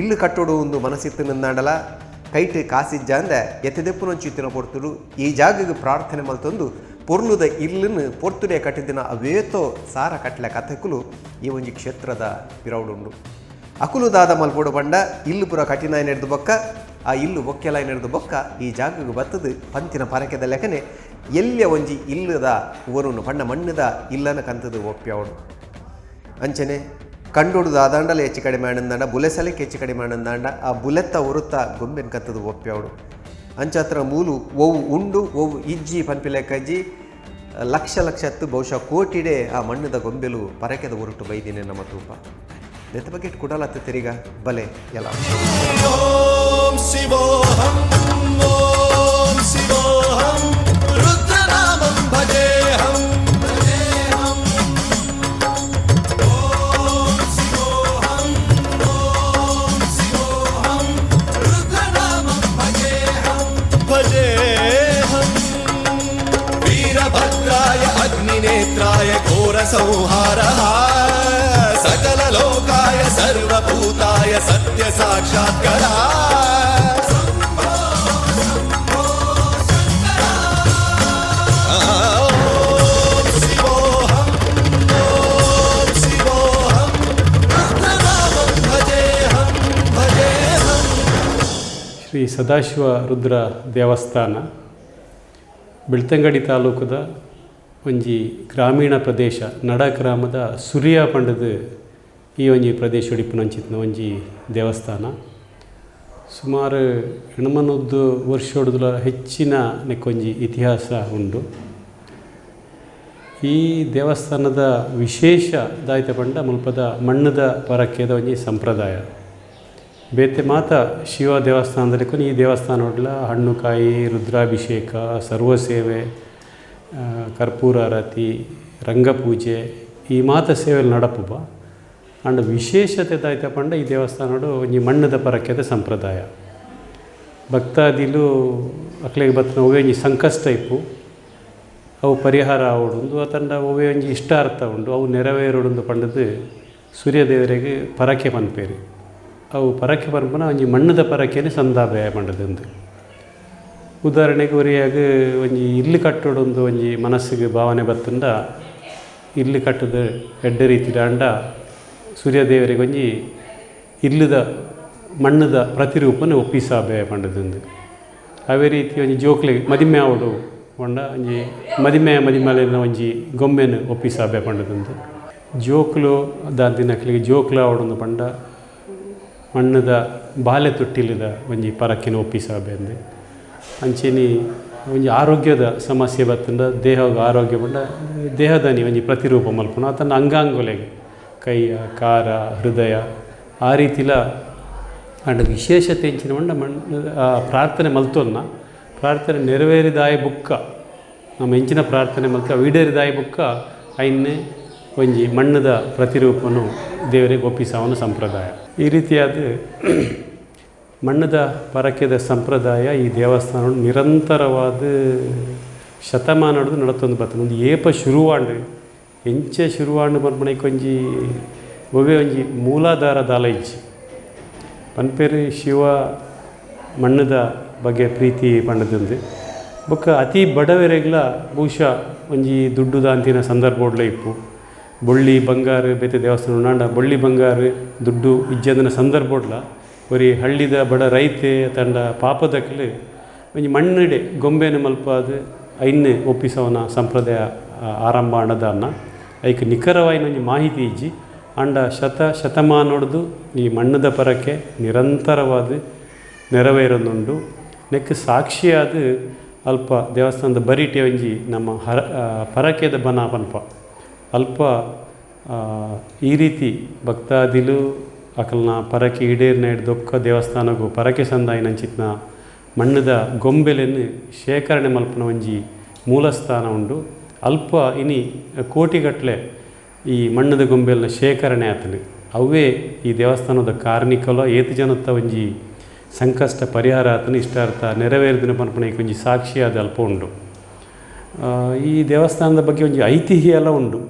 ಇಲ್ಲು ಕಟ್ಟೋಡು ಒಂದು ಮನಸ್ಸಿತ್ತು ನಂದಾಂಡಲ ಕೈಟ್ ಕಾಸಿಜ್ಜಾಂದೆ ಎತ್ತೆದೆಪ್ಪುನಂಚಿತ್ತಿನ ಪೊರ್ತುಡು ಈ ಜಾಗಕ್ಕೆ ಪ್ರಾರ್ಥನೆ ಮಲ್ತೊಂದು ಪೊರ್ಲುದ ಇಲ್ಲನ್ನು ಪೊರ್ತುಡೆ ಕಟ್ಟಿದಿನ ಅವೇತೋ ಸಾರ ಕಟ್ಲೆ ಕಥೆಕುಲು ಈ ಒಂಜಿ ಕ್ಷೇತ್ರದ ಪಿರೌಡುಂಡು. ಅಕುಲು ದಾದ ಮಲ್ಪೋಡು ಬಂಡ ಇಲ್ಲು ಪುರ ಕಠಿಣ ನೆಡ್ದು ಬೊಕ್ಕ ಆ ಇಲ್ಲು ಬೊಕ್ಕೆಲಾಯ್ ನೆಡ್ದು ಬೊಕ್ಕ ಈ ಜಾಗಕ್ಕೆ ಬತ್ತದು ಪಂತಿನ ಪರಕೆದ ಲೆಕ್ಕನೆ ಎಲ್ಲಿಯ ಒಂಜಿ ಇಲ್ಲದ ಊರುನು ಪಣ್ಣ ಮಣ್ಣದ ಇಲ್ಲನ ಕಂತದು ಒಪ್ಪ್ಯಾವಡು. ಅಂಚನೆ ಕಂಡೋಡು ದಾದಾಂಡಲ ಹೆಚ್ಚು ಕಡಿಮೆ ಆನಂದಾಂಡ ಬುಲೆಸಲಕ್ಕೆ ಹೆಚ್ಚು ಕಡಿಮೆ ಆನಂದಾಂಡ ಆ ಬುಲೆತ್ತ ಉರುತ್ತ ಗೊಂಬೆನ ಕತ್ತದು ಒಪ್ಪ್ಯಾವಡು. ಅಂಚಾತ್ರ ಮೂಲು ಒವು ಉಂಡು ಒವು ಇಜ್ಜಿ ಪನ್ಪಿಲೆಕ್ಕಜ್ಜಿ ಲಕ್ಷ ಲಕ್ಷ ಹತ್ತು ಬಹುಶಃ ಕೋಟಿಡೆ ಆ ಮಣ್ಣದ ಗೊಂಬೆಲು ಪರಕೆದ ಉರುಟು ಬೈದಿನಿ ನಮ್ಮ ತೂಪ ನೆತ್ತ ಬಗ್ಗೆ ಕುಡಲತ್ತ ತಿರಿಗ ಬಲೆ ಎಲ್ಲ. ಓಂ ಶಿವೋಹಂ ಓಂ ಶಿವೋಹಂ ರುದ್ರನಾಮಂ ಭಜೇಹಂ ಭಜೇಹಂ ಓಂ ಶಿವೋಹಂ ಓಂ ಶಿವೋಹಂ ರುದ್ರನಾಮಂ ಭಜೇಹಂ ಭಜೇಹಂ ವೀರಭದ್ರಾಯ ಅಗ್ನಿನೇತ್ರಾಯ ಘೋರ ಸಂಹಾರಃ ಸಕಲ ಲೋಕಾಯ ಸರ್ವಭೂತಾಯ ಸತ್ಯ ಸಾಕ್ಷಾತ್ಕರ. ಶ್ರೀ ಸದಾಶಿವ ರುದ್ರ ದೇವಸ್ಥಾನ ಬೆಳ್ತಂಗಡಿ ತಾಲೂಕದ ಒಂಜಿ ಗ್ರಾಮೀಣ ಪ್ರದೇಶ ನಡ ಗ್ರಾಮದ ಸುರಿಯ ಪಂಡದ ಈ ಒಂಜಿ ಪ್ರದೇಶ ಉಡಿಪುನಂಚಿತ್ನ ಒಂಜಿ ದೇವಸ್ಥಾನ. ಸುಮಾರು 800 ವರ್ಷೊಡುದಲ ಹೆಚ್ಚಿನ ನೆಕ್ಕೊಂಜಿ ಇತಿಹಾಸ ಉಂಡು. ಈ ದೇವಸ್ಥಾನದ ವಿಶೇಷ ದಾಯಿತ ಪಂಡ ಮುಲ್ಪದ ಮಣ್ಣದ ಪರಕೆದ ಒಂಜಿ ಸಂಪ್ರದಾಯ. ಬೇತೆ ಮಾತ ಶಿವ ದೇವಸ್ಥಾನದಲ್ಲಿ ಈ ದೇವಸ್ಥಾನ ಒಡ್ಲ ಹಣ್ಣುಕಾಯಿ ರುದ್ರಾಭಿಷೇಕ ಸರ್ವಸೇವೆ ಕರ್ಪೂರ ಆರತಿ ರಂಗಪೂಜೆ ಈ ಮಾತ ಸೇವೆಯಲ್ಲಿ ನಡಪುಬ. ಅಂಡ್ ವಿಶೇಷತೆ ದಾಯಿತ ಪಂಡ ಈ ದೇವಸ್ಥಾನಡು ಒಂಜಿ ಮಣ್ಣದ ಪರಕೆದ ಸಂಪ್ರದಾಯ. ಭಕ್ತಾದಿಲು ಅಕ್ಲೆಗ್ ಬತ್ತಿನ ಒವ್ವೇ ಒಂಜಿ ಸಂಕಷ್ಟ ಇಪ್ಪು ಅವು ಪರಿಹಾರ ಆವೊಡುಂದು ಅತಂಡ ಒವ್ವೇ ಒಂಜಿ ಇಷ್ಟಾರ್ಥ ಉಂಡು ಅವು ನೆರವೇರುಡುಂದು ಪಂಡದು ಸೂರ್ಯದೇವರಿಗೆ ಪರಕೆ ಪನ್ಪೇರು. ಅವು ಪರಕೆ ಪನ್ಪುನ ಒಂಜಿ ಮಣ್ಣದ ಪರಕೆನೆ ಸಂದಾಬೆ ಪಂಡದುಂದು. ಉದಾಹರಣೆಗೆ ಒರಿಯಾಗ ಒಂಜಿ ಇಲ್ಲು ಕಟ್ಟೋಡೊಂದು ಒಂಜಿ ಮನಸ್ಸಿಗೆ ಭಾವನೆ ಬತ್ತುಂಡ ಇಲ್ಲು ಕಟ್ಟದ ಎಡ್ಡೆ ರೀತಿದ ಅಂಡ ಸೂರ್ಯದೇವರಿಗೆ ಒಂಜಿ ಇಲ್ಲದ ಮಣ್ಣದ ಪ್ರತಿರೂಪನ ಒಪ್ಪಿಸಾಬೆ ಪಂಡದುಂದು. ಅವೇ ರೀತಿ ಒಂಜಿ ಜೋಕ್ಲೆ ಮದಿಮೆ ಆವಡು ಪಂಡ ಒಂಜಿ ಮದಿಮೆ ಮದಿಮಲೆನ ಒಂಜಿ ಗೊಂಬೆನ ಒಪ್ಪಿಸಾಬೆ ಪಂಡದುಂದು. ಜೋಕ್ಲು ದಾಂತಿನಕ್ಲಿಗೆ ಜೋಕ್ಲು ಆವಡೊಂದು ಪಂಡ ಮಣ್ಣದ ಬಾಲೆ ತೊಟ್ಟಿಲ್ಲದ ಒಂಜಿ ಪರಕಿನ ಒಪ್ಪಿಸಾಬೆ ಅಂದೆ. ಅಂಚೆನಿ ಒಂಜಿ ಆರೋಗ್ಯದ ಸಮಸ್ಯೆ ಬತ್ತಂಡ ದೇಹದ ಆರೋಗ್ಯ ಪಂಡ ದೇಹದಾನಿ ಒಂಜಿ ಪ್ರತಿರೂಪ ಮಲ್ಪುನ ತನ್ನ ಅಂಗಾಂಗೊಲೆಗೆ ಕೈಯ ಕಾರ ಹೃದಯ ಆ ರೀತಿಲ And ವಿಶೇಷತೆ ಎಂಚಿನ ಪಂಡ ಮಣ್ಣು ಪ್ರಾರ್ಥನೆ ಮಲ್ತೊನ್ನ ಪ್ರಾರ್ಥನೆ ನೆರವೇರಿದಾಯ ಬುಕ್ಕ ನಮ್ಮ ಎಂಚಿನ ಪ್ರಾರ್ಥನೆ ಮಲ್ತ ಈಡೇರಿದಾಯ ಬುಕ್ಕ ಐನ್ನೆ ಒಂಜಿ ಮಣ್ಣದ ಪ್ರತಿರೂಪನು ದೇವರಿಗೆ ಒಪ್ಪಿಸವನ ಸಂಪ್ರದಾಯ. ಈ ರೀತಿಯಾದ ಮಣ್ಣದ ಪರಕೆದ ಸಂಪ್ರದಾಯ ಈ ದೇವಸ್ಥಾನ ನಿರಂತರವಾದ ಶತಮಾನದ ನಡತೊಂದು ಬರ್ತದೆ. ಒಂದು ಏಪ ಶುರುವಾಂಡು ಎಂಚೆ ಶುರುವಾಂಡು ಪನ್ಪುನೈಕ್ ಒಂಜಿ ಒವ್ವೇ ಒಂಜಿ ಮೂಲಾಧಾರ ದಾಲ ಇಜ್ಜಿ. ಪನ್ಪೇರು ಶಿವ ಮಣ್ಣದ ಬಗ್ಗೆ ಪ್ರೀತಿ ಪಂಡದಂದು ಬೊಕ್ಕ ಅತಿ ಬಡವರೆಗ್ಲ ಬಹುಶಃ ಒಂಜಿ ದುಡ್ಡು ದಾಂತಿನ ಸಂದರ್ಭ ಇಪ್ಪು ಬೊಳ್ಳಿ ಬಂಗಾರು ಬೇತೆ ದೇವಸ್ಥಾನ ಉಂಡಾಂಡ ಬೊಳ್ಳಿ ಬಂಗಾರು ದುಡ್ಡು ಇಜ್ಜಂದಿನ ಸಂದರ್ಭೋಡ್ಲ ಒರಿ ಹಳ್ಳಿದ ಬಡ ರೈತೆ ತಂಡ ಪಾಪದಕ್ಲು ಒಂಜಿ ಮಣ್ಣಿಡೆ ಗೊಂಬೆನ ಮಲ್ಪಾದ ಐನ್ ಒಪ್ಪಿಸವನ ಸಂಪ್ರದಾಯ ಆರಂಭ ಅಣ್ಣದಾನ ಐಕ್ ನಿಖರವಾಯಿನ ಒಂಜಿ ಮಾಹಿತಿ ಇಜ್ಜಿ. ಅಂಡ ಶತ ಶತಮಾನೊಡ್ದು ಈ ಮಣ್ಣದ ಪರಕೆ ನಿರಂತರವಾದ ನೆರವೇರೊಂದುಂಡು. ನೆಕ್ ಸಾಕ್ಷಿಯಾದ ಅಲ್ಪ ದೇವಸ್ಥಾನದ ಬರಿಟೆ ಒಂಜಿ ನಮ್ಮ ಹರ ಪರಕೆದ ಬನ ಪನ್ಪ ಅಲ್ಪ ಈ ರೀತಿ ಭಕ್ತಾದಿಲು ಅಕಲ್ನ ಪರಕೆ ಈಡೇರಿನ ದೊಕ್ಕ ದೇವಸ್ಥಾನಗೂ ಪರಕೆ ಸಂದಾಯಿನಂಚಿತ್ನ ಮಣ್ಣದ ಗೊಂಬೆಲೆನ್ನು ಶೇಖರಣೆ ಮಲ್ಪನ ಒಂಜಿ ಮೂಲಸ್ಥಾನ ಉಂಡು. ಅಲ್ಪ ಇನಿ ಕೋಟಿಗಟ್ಟಲೆ ಈ ಮಣ್ಣದ ಗೊಂಬೆಲ್ನ ಶೇಖರಣೆ ಆತನು. ಅವೇ ಈ ದೇವಸ್ಥಾನದ ಕಾರ್ಣಿಕಲ ಏತು ಜನತ್ತ ಒಂಜಿ ಸಂಕಷ್ಟ ಪರಿಹಾರ ಆತನು ಇಷ್ಟಾರ್ಥ ನೆರವೇರಿದಿನ ಪನ್ಪುನ ಒಂಜಿ ಸಾಕ್ಷಿಯಾದ ಅಲ್ಪ ಉಂಡು. ಈ ದೇವಸ್ಥಾನದ ಬಗ್ಗೆ ಒಂಜಿ ಐತಿಹ್ಯ ಎಲ್ಲ ಉಂಡು.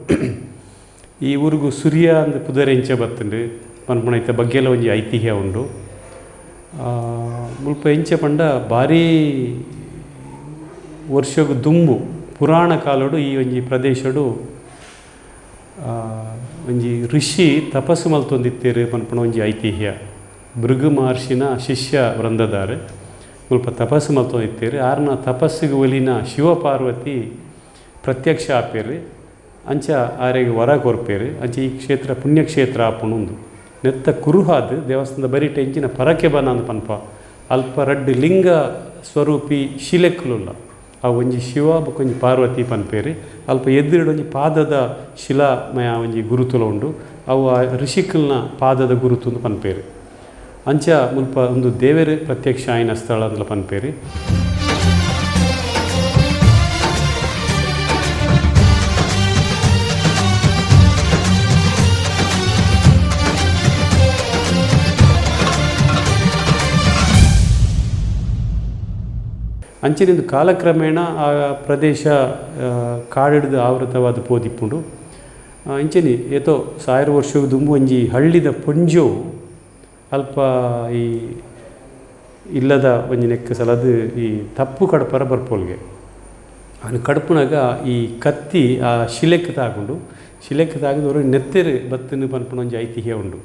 ಈ ಊರಿಗೂ ಸೂರ್ಯ ಅಂದ್ ಪುದರೆಂಚ ಬತ್ತುಂಡು ಪನ್ಪುನ ಇತ್ತ ಬಗ್ಗೆ ಎಲ್ಲ ಒಂಜಿ ಐತಿಹ್ಯ ಉಂಡು. ಮುಲ್ಪ ಎಂಚ ಪಂಡ ಭಾರೀ ವರ್ಷಗು ದುಂಬು ಪುರಾಣ ಕಾಲಡು ಈ ಒಂಜಿ ಪ್ರದೇಶಡು ಒಂಜಿ ಋಷಿ ತಪಸ್ಸು ಮಲ್ತೊಂದಿತ್ತೇರು ಪನ್ಪುನ ಒಂಜಿ ಐತಿಹ್ಯ. ಭೃಗು ಮಹರ್ಷಿನ ಶಿಷ್ಯ ವೃಂದದಾರು ಮುಲ್ಪ ತಪಸ್ಸು ಮಲ್ತೊಂದಿತ್ತೇರು. ಆರ್ನ ತಪಸ್ಸಿಗೆ ಒಲಿನ ಶಿವಪಾರ್ವತಿ ಪ್ರತ್ಯಕ್ಷ ಆಪೇರು ಅಂಚ ಆರೆಗೆ ವರ ಕೊರ್ಪೇರು. ಅಂಚ ಈ ಕ್ಷೇತ್ರ ಪುಣ್ಯಕ್ಷೇತ್ರ ಆಪುಣುಂದು ನೆತ್ತ ಕುರುಹಾದ ದೇವಸ್ಥಾನದ ಬರಿಟೆ ಎಂಚಿನ ಪರಕೆ ಬನ ಅಂದ್ ಪನ್ಪ ಅಲ್ಪ ರಡ್ಡ್ ಲಿಂಗ ಸ್ವರೂಪಿ ಶಿಲೆಕ್ಕುಲುಲ್ಲ ಆ ಒಂಜಿ ಶಿವ ಬೊಕ್ಕ ಒಂಜಿ ಪಾರ್ವತಿ ಪನ್ಪೇರು. ಅಲ್ಪ ಎದುರುಡು ಒಂಜಿ ಪಾದದ ಶಿಲಾಮಯ ಒಂಜಿ ಗುರುತುಲ ಉಂಡು. ಅವು ಆ ಋಷಿಕಲ್ನ ಪಾದದ ಗುರುತು ಪನ್ಪೇರು. ಅಂಚ ಮುಲ್ಪ ಒಂದು ದೇವರು ಪ್ರತ್ಯಕ್ಷ ಆಯಿನ ಸ್ಥಳ ಅಂದ್ಲ ಪನ್ಪೇರು. ಅಂಚಿನಿಂದ ಕಾಲಕ್ರಮೇಣ ಆ ಪ್ರದೇಶ ಕಾಡಿಡ್ದು ಆವೃತವಾದ ಪೋದಿಪ್ಪುಂಡು. ಇಂಚಿನಿ ಏತೋ ಸಾವಿರ ವರ್ಷ ದುಂಬು ಒಂಜಿ ಹಳ್ಳಿದ ಪೊಂಜೋ ಅಲ್ಪ ಈ ಇಲ್ಲದ ಒಂಜಿ ನೆಕ್ಕ ಸಲದು ಈ ತಪ್ಪು ಕಡಪರ ಬರ್ಪೋಲ್ಗೆ ಅವನು ಕಡಪುನಾಗ ಈ ಕತ್ತಿ ಆ ಶಿಲೆಕ್ ತಾಗುಂಡು. ಶಿಲೆಕ್ ತಾಗಿದವರು ನೆತ್ತೆರು ಬತ್ತನು ಪನ್ಪುನ ಒಂಜಿ ಐತಿಹ್ಯ ಉಂಡು.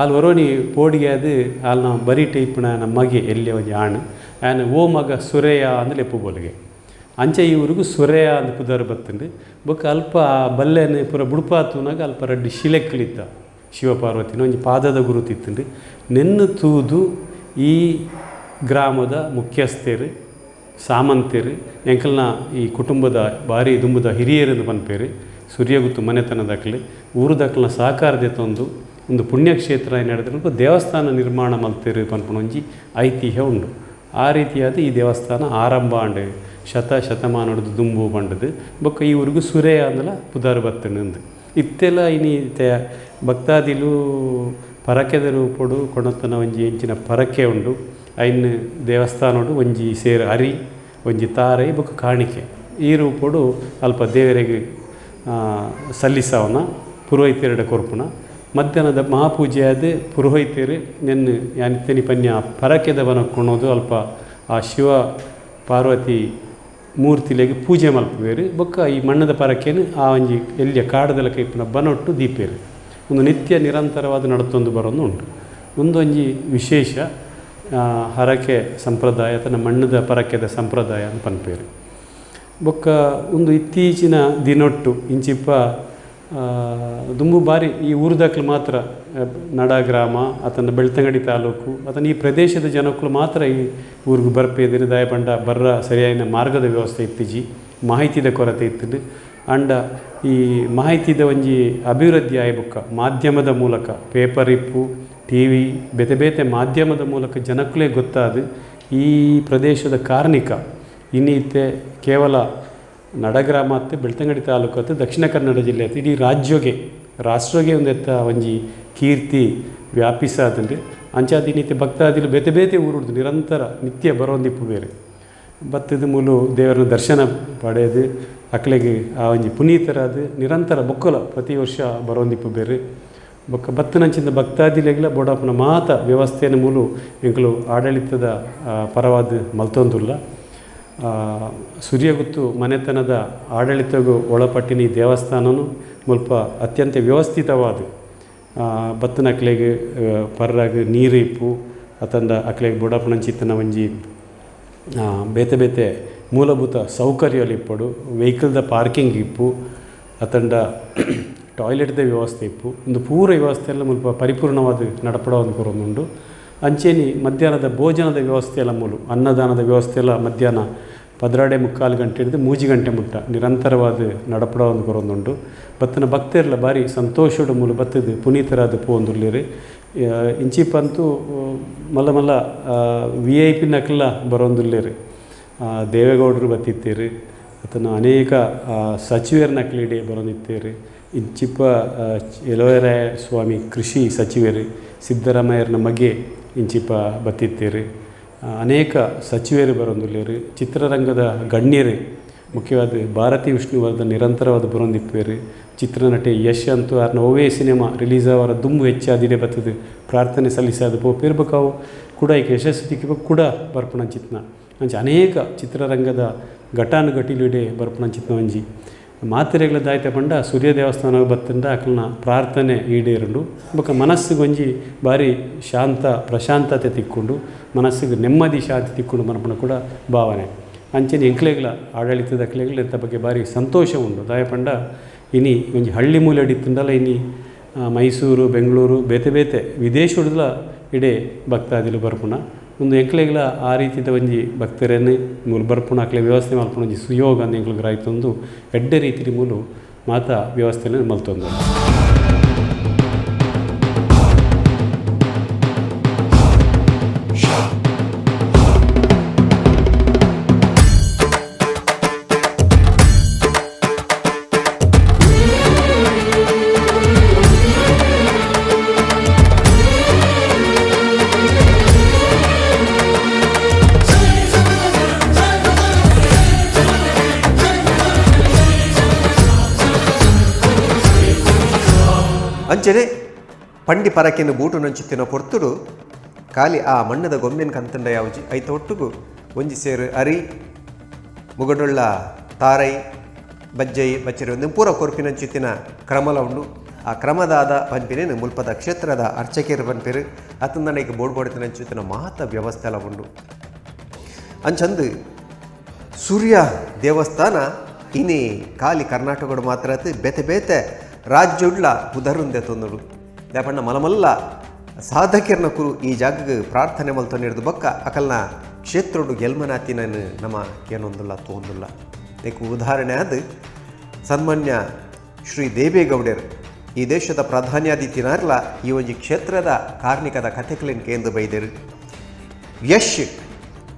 ಅಲ್ಲಿ ಒರೋನಿ ಪೋಡಿಗೆ ಅದು ಅಲ್ಲಿ ನಾವು ಬರಿ ಟೈಪ್ನ ನಮ್ಮ ಮಗೆ ಎಲ್ಲಿ ಒಂಜಿ ಆಣ್ ಆ್ಯನ್ ಓ ಮಗ ಸುರೆಯ ಅಂದ್ ಲೆಪ್ಪು ಬೋಲಿಗೆ ಅಂಚೆ ಈ ಊರಿಗೂ ಸುರೆಯ ಅಂದ್ ಪುದರ್ ಬತ್ತುಂಡು. ಬೊಕ್ಕ ಅಲ್ಪ ಆ ಬಲ್ಲೆನ ಪೂರ ಬುಡುಪಾತುನಾಗ ಅಲ್ಪ ರಡ್ಡು ಶಿಲೆಕ್ಕಲಿತ್ತ ಶಿವಪಾರ್ವತಿನ ಒಂಜಿ ಪಾದದ ಗುರುತಿತ್ತುಂಡು. ನೆನ್ನು ತೂದು ಈ ಗ್ರಾಮದ ಮುಖ್ಯಸ್ಥರು ಸಾಮಂತರು ಎಂಕಲ್ನ ಈ ಕುಟುಂಬದ ಭಾರಿ ದುಂಬುದ ಹಿರಿಯರೆಂದು ಪನ್ಪೇರು ಸೂರ್ಯಗುತ್ತು ಮನೆತನದಾಕಲಿ ಊರುದಾಕಲ್ನ ಸಹಕಾರದೆ ತಂದು ಒಂದು ಪುಣ್ಯಕ್ಷೇತ್ರ ನಡೆದ ದೇವಸ್ಥಾನ ನಿರ್ಮಾಣ ಮಲ್ತೇರು ಪನ್ಪುನ ಒಂಜಿ ಐತಿಹ್ಯ ಉಂಡು. ಆ ರೀತಿಯಾದ ಈ ದೇವಸ್ಥಾನ ಆರಂಭ ಆಂಡ್ ಶತ ಶತಮಾನದ ದುಂಬು ಪಂಡದು ಬೊಕ್ಕ ಈ ಊರಿಗೂ ಸುರೆಯ ಅಂದಲ ಪುದಾರು ಬತ್ತಂದು. ಇತ್ತೆಲ್ಲ ಇನಿ ಭಕ್ತಾದಿಲು ಪರಕೆದ ರೂಪೊಡು ಕೊಣತನ ಒಂಜಿ ಎಂಚಿನ ಪರಕೆ ಉಂಡು. ಐನ್ ದೇವಸ್ಥಾನೋಡು ಒಂಜಿ ಸೇರು ಅರಿ ಒಂಜಿ ತಾರೆ ಬೊಕ್ಕ ಕಾಣಿಕೆ ಈ ರೂಪೊಡು ಅಲ್ಪ ದೇವರಿಗೆ ಸಲ್ಲಿಸವನ ಪುರೋಹಿತೆರಡ ಕೊರ್ಪುನ. ಮಧ್ಯಾಹ್ನದ ಮಹಾಪೂಜೆ ಆದ ಪುರೋಹಿತರು ನೆನ್ನು ಯಾನಿತ್ತನಿ ಪನ್ಯ ಪರಕೆದ ಬನ ಕೊಣೋದು ಅಲ್ಪ ಆ ಶಿವ ಪಾರ್ವತಿ ಮೂರ್ತಿಲೆಗೆ ಪೂಜೆ ಮಲ್ಪುವೇರು. ಬೊಕ್ಕ ಈ ಮಣ್ಣದ ಪರಕೆನು ಆ ಒಂಜಿ ಎಲ್ಲಿಯ ಕಾಡದಲ ಕೈಪುನ ಬನೊಟ್ಟು ದೀಪೇರು. ಒಂದು ನಿತ್ಯ ನಿರಂತರವಾದ ನಡತೊಂದು ಬರೋದು ಉಂಟು. ಒಂದೊಂಜಿ ವಿಶೇಷ ಹರಕೆ ಸಂಪ್ರದಾಯ ತನ್ನ ಮಣ್ಣದ ಪರಕೆದ ಸಂಪ್ರದಾಯ ಅಂತ ಪನ್ಪೇರು. ಬೊಕ್ಕ ಒಂದು ಇತ್ತೀಚಿನ ದಿನೊಟ್ಟು ಇಂಚಿಪ್ಪ ದುಂಬು ಬಾರಿ ಈ ಊರುದಾಕ್ಲು ಮಾತ್ರ ನಡ ಗ್ರಾಮ ಆತನ ಬೆಳ್ತಂಗಡಿ ತಾಲೂಕು ಆತನ ಈ ಪ್ರದೇಶದ ಜನಕ್ಕಳು ಮಾತ್ರ ಈ ಊರಿಗೆ ಬರ್ಪೇದಿರು ದಯಪಂಡ ಬರ್ರ ಸರಿಯಾದ ಮಾರ್ಗದ ವ್ಯವಸ್ಥೆ ಇತ್ತೀಚಿ ಮಾಹಿತಿದ ಕೊರತೆ ಇತ್ತು. ಅಂಡ ಈ ಮಾಹಿತಿದ ಒಂಜಿ ಅಭಿವೃದ್ಧಿ ಆಯ್ಬುಕ್ಕ ಮಾಧ್ಯಮದ ಮೂಲಕ ಪೇಪರ್ ಇಪ್ಪು T V ಬೇತೆ ಬೇತೆ ಮಾಧ್ಯಮದ ಮೂಲಕ ಜನಕ್ಕಲೇ ಗೊತ್ತಾದ ಈ ಪ್ರದೇಶದ ಕಾರ್ಣಿಕ ಇನ್ನೀತೆ ಕೇವಲ ನಡಗ್ರಾಮ ಅತ್ತು ಬೆಳ್ತಂಗಡಿ ತಾಲೂಕು ಅತ್ತು ದಕ್ಷಿಣ ಕನ್ನಡ ಜಿಲ್ಲೆ ಅತ್ತು ಇಡೀ ರಾಜ್ಯಗೆ ರಾಷ್ಟ್ರಗೆ ಒಂದೆತ್ತ ಒಂಜಿ ಕೀರ್ತಿ ವ್ಯಾಪಿಸಾದಂದ್ರೆ ಅಂಚಾದ ಇನ್ನೀತೆ ಭಕ್ತಾದಿಲು ಬೇತೆ ಬೇತೆ ಊರುಡ್ದು ನಿರಂತರ ನಿತ್ಯ ಬರೋಂದಿಪ್ಪು ಬೇರೆ ಬತ್ತದ ಮೂಲು ದೇವರನ್ನ ದರ್ಶನ ಪಡೆದು ಅಕ್ಲೆಗೆ ಆ ಒಂಜಿ ಪುನೀತರಾದ ನಿರಂತರ ಬೊಕ್ಕಲ ಪ್ರತಿ ವರ್ಷ ಬರೋಂದಿಪ್ಪು ಬೇರೆ ಬೊಕ್ಕ ಬತ್ತನಂಚಿಂದ ಭಕ್ತಾದಿಲೆಗ್ಲ ಬೋಡಾಪುನ ಮಾತ ವ್ಯವಸ್ಥೆಯನ್ನು ಮೂಲು ಎಂಕುಲು ಆಡಳಿತದ ಪರವಾದ ಮಲ್ತೊಂದುಲ್ಲ. ಸೂರ್ಯಗುತ್ತು ಮನೆತನದ ಆಡಳಿತಗೂ ಒಳಪಟ್ಟಿನ ಈ ದೇವಸ್ಥಾನನು ಮುಲ್ಪ ಅತ್ಯಂತ ವ್ಯವಸ್ಥಿತವಾದ ಬತ್ತನ ಅಕ್ಲೆಗ್ ಪರ್ರಾಗ ನೀರು ಇಪ್ಪು ಅತಂದ ಅಕ್ಲೆಗ್ ಬೋಡಾಪುನಂಚಿತ್ತನ ಒಂಜಿ ಬೇತೆ ಬೇತೆ ಮೂಲಭೂತ ಸೌಕರ್ಯలు ಇಪ್ಪಡು, ವೆಹಿಕಲ್ದ ಪಾರ್ಕಿಂಗ್ ಇಪ್ಪು, ಅತಂಡ ಟಾಯ್ಲೆಟ್ದ ವ್ಯವಸ್ಥೆ ಇಪ್ಪು, ಒಂದು ಪೂರ ವ್ಯವಸ್ಥೆ ಎಲ್ಲ ಮುಲ್ಪ ಪರಿಪೂರ್ಣವಾದ ನಡಪಡವನ್ನು ಕೊರೊಂದುಂಡು. ಅಂಚೇನಿ ಮಧ್ಯಾಹ್ನದ ಭೋಜನದ ವ್ಯವಸ್ಥೆ ಎಲ್ಲ ಮೂಲು ಅನ್ನದಾನದ ವ್ಯವಸ್ಥೆ ಎಲ್ಲ ಮಧ್ಯಾಹ್ನ 12:45 ಗಂಟೆ ಹಿಡಿದು 3 ಗಂಟೆ ಮುಟ್ಟ ನಿರಂತರವಾದ ನಡಪಡವನ್ನು ಕೊರೊಂದುಂಡು. ಬತ್ತನ ಭಕ್ತರೆಲ್ಲ ಭಾರಿ ಸಂತೋಷದ ಮೂಲ ಬತ್ತದ ಪುನೀತರಾದ ಪೋಂದುರ್ಲಿರಿ. ಇಂಚಿಪಂತೂ ಮಲ್ಲ ಮಲ್ಲ V I P ನಕಲ ಬರೋಂದುಲ್ಲೇರಿ. ದೇವೇಗೌಡರು ಬತ್ತಿತ್ತೀರಿ, ಆತನ ಅನೇಕ ಸಚಿವರ ನಕಲಿಡೆ ಬರೋಂದಿತ್ತೀರಿ. ಇಂಚಿಪ ಯಲುವರಾಯ ಸ್ವಾಮಿ ಕೃಷಿ ಸಚಿವರು, ಸಿದ್ದರಾಮಯ್ಯರ ಮಗೆ ಇಂಚಿಪ ಬತ್ತಿತ್ತೀರಿ. ಅನೇಕ ಸಚಿವರು ಬರೋಂದುಲ್ಲೇರಿ. ಚಿತ್ರರಂಗದ ಗಣ್ಯರು ಮುಖ್ಯವಾದ ಭಾರತಿ ವಿಷ್ಣುವರ್ಧನ್ ನಿರಂತರವಾದ ಬರೋಂದಿಪ್ಪೇರಿ. ಚಿತ್ರನಟೆ ಯಶ್ ಅಂತೂ ಆರ್ನ ಒವೇ ಸಿನಿಮಾ ರಿಲೀಸ್ ಅವರ ದುಂಬು ಹೆಚ್ಚಾದಿಡೆ ಬರ್ತದೆ ಪ್ರಾರ್ಥನೆ ಸಲ್ಲಿಸಾದ ಪೋಪಿರ್ಬೇಕಾವು ಕೂಡ ಈಗ ಯಶಸ್ಸು ತಿಕ್ಕಿಬೇಕು ಕೂಡ ಬರ್ಪಣಂಚಿತ್ನ ಅಂಚೆ ಅನೇಕ ಚಿತ್ರರಂಗದ ಘಟಾನುಘಟಿಲಿಡೆ ಬರ್ಪಣಂಚಿತ್ನ ಒಂಜಿ ಮಾತೆರೆಗಳ ದಾಯ್ತ ಪಂಡ ಸೂರ್ಯ ದೇವಸ್ಥಾನ ಬತ್ತಂಡ ಅಕಲ್ನ ಪ್ರಾರ್ಥನೆ ಈಡೇರಂಡು ಬೊಕ್ಕ ಮನಸ್ಸಿಗೆ ಒಂಜಿ ಭಾರಿ ಶಾಂತ ಪ್ರಶಾಂತತೆ ತಿಕ್ಕೊಂಡು ಮನಸ್ಸಿಗೆ ನೆಮ್ಮದಿ ಶಾಂತಿ ತಿಕ್ಕೊಂಡು ಮನಪಣ ಕೂಡ ಭಾವನೆ. ಅಂಚನೆ ಎಂಕ್ಲೆಗಳ ಆಡಳಿತದ ಅಕ್ಲೆಗಳ ಇಂಥ ಬಗ್ಗೆ ಭಾರಿ ಸಂತೋಷ ಉಂಡು. ದಾಯಪಂಡ ಇನಿ ಒಂಜಿ ಹಳ್ಳಿ ಮೂಲೆ ಹಿಡಿತುಂಡಲ ಇನಿ ಮೈಸೂರು ಬೆಂಗಳೂರು ಬೇತೆ ಬೇತೆ ವಿದೇಶುಡ್ಲ ಇಡೇ ಭಕ್ತಾದಿಲು ಬರ್ಪುಣ ಒಂದು ಎಂಕ್ಲೆಗಳ ಆ ರೀತಿದ ಒಂಜಿ ಭಕ್ತರನ್ನೇ ಮೂಲು ಬರ್ಪುಣ ಅಕ್ಲೆ ವ್ಯವಸ್ಥೆ ಮಲ್ಪುಣ ಒಂಜಿ ಸುಯೋಗ ಅಂದ್ ಎಂಕ್ಲೆಗ್ ರಾಯ್ತೊಂದು ಎಡ್ಡೆ ರೀತಿಲಿ ಮೂಲು ಮಾತಾ ವ್ಯವಸ್ಥೆಯನ್ನು ಮಲ್ತೊಂದು. ಅಂಚನೆ ಪಂಡಿ ಪರಕೆನು ಬೂಟು ನಂಚುತ್ತಿನ ಪೊರ್ತುಡು ಖಾಲಿ ಆ ಮಣ್ಣದ ಗೊಂಬೆನ ಕಂತಂಡ ಯಾವಜಿ ಐತ ಒಟ್ಟುಗು ಒಂಜಿ ಸೇರು ಅರಿ ಮುಗಡುಳ್ಳ ತಾರೈ ಬಜ್ಜೈ ಬಚ್ಚರಿ ಒಂದು ಪೂರ ಕೊರ್ಪಿನಂಚುತ್ತಿನ ಕ್ರಮಲ ಉಂಡು. ಆ ಕ್ರಮದಾದ ಪಂಪಿನೇನು ಮುಲ್ಪದ ಕ್ಷೇತ್ರದ ಅರ್ಚಕೇರು ಪನ್ಪೇರು ಅತಂದನೈಕ್ ಬೋರ್ಡ್ ಬೋಡಿತಿನಂಚುತ್ತಿನ ಮಾತ ವ್ಯವಸ್ಥೆ ಎಲ್ಲ ಉಂಡು. ಅಂಚಂದು ಸೂರ್ಯ ದೇವಸ್ಥಾನ ಇನಿ ಖಾಲಿ ಕರ್ನಾಟಕಡು ಮಾತ್ರ ಬೇತೆ ಬೇತೆ ರಾಜ್ಯುಡ್ಲ ಪುದರುಂದೆ ತೊಂದಡು. ದಾಪಣ್ಣ ಮಲಮಲ್ಲ ಸಾಧಕಿರ್ನ ಕುರು ಈ ಜಾಗಕ್ಕೆ ಪ್ರಾರ್ಥನೆ ಮಲ್ತೊಂದಿರ್ದು ಬಕ್ಕ ಅಕಲ್ನ ಕ್ಷೇತ್ರಡು ಗೆಲ್ಮನಾತಿನ ನಮ್ಮ ಏನೊಂದುಲ್ಲ ತೋಂದುಲ್ಲ. ಇದಕ್ಕೆ ಉದಾಹರಣೆ ಅದು ಸನ್ಮಾನ್ಯ ಶ್ರೀ ದೇವೇಗೌಡರು ಈ ದೇಶದ ಪ್ರಧಾನ್ಯಾದಿತಿನಾರ್ಲ ಈ ಒಂಜಿ ಕ್ಷೇತ್ರದ ಕಾರ್ಣಿಕದ ಕಥೆಕಲಿನ ಕೇಂದ್ರ ಬೈದರು. ಯಶ್